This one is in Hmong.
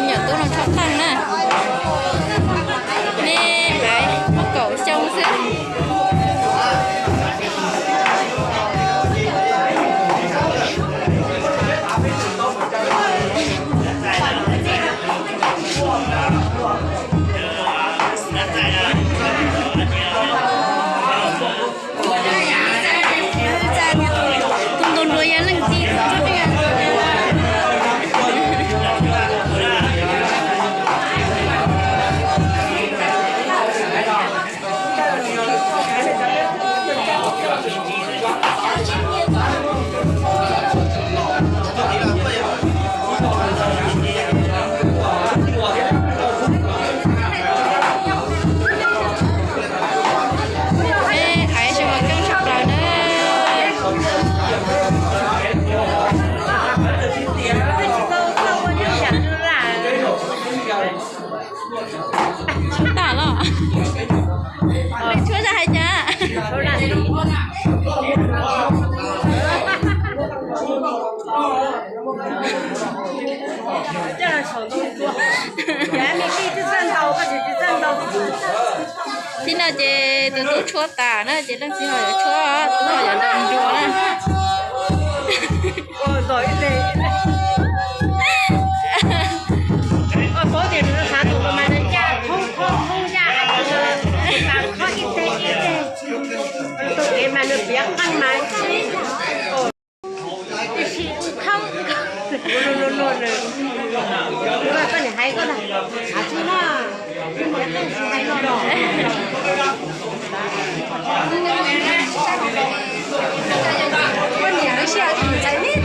Nyuam tub no tshuab teeg na. Nej hais muaj kaum xyoo xwb. Tus ntaus nruas yog leej txiv. Peb hais zoo los keej tshaj plaws na. Tshuab tas los? Tshuab zaj hais cas? Tib no ces tus tub tshuab tas na ces leej txiv ho yuav tshuab, tub ho yuav ntaus nruas na. Paub tias nws xav tus mas nws ya thoob thoob thoob ya, tas khob ib teg ib teg, tus kev mas nws piav qeej mas. Tiam sis khoob, koj niam hais koj na, hais tsis no, hais no. Koj niam lub sij hawm txais neb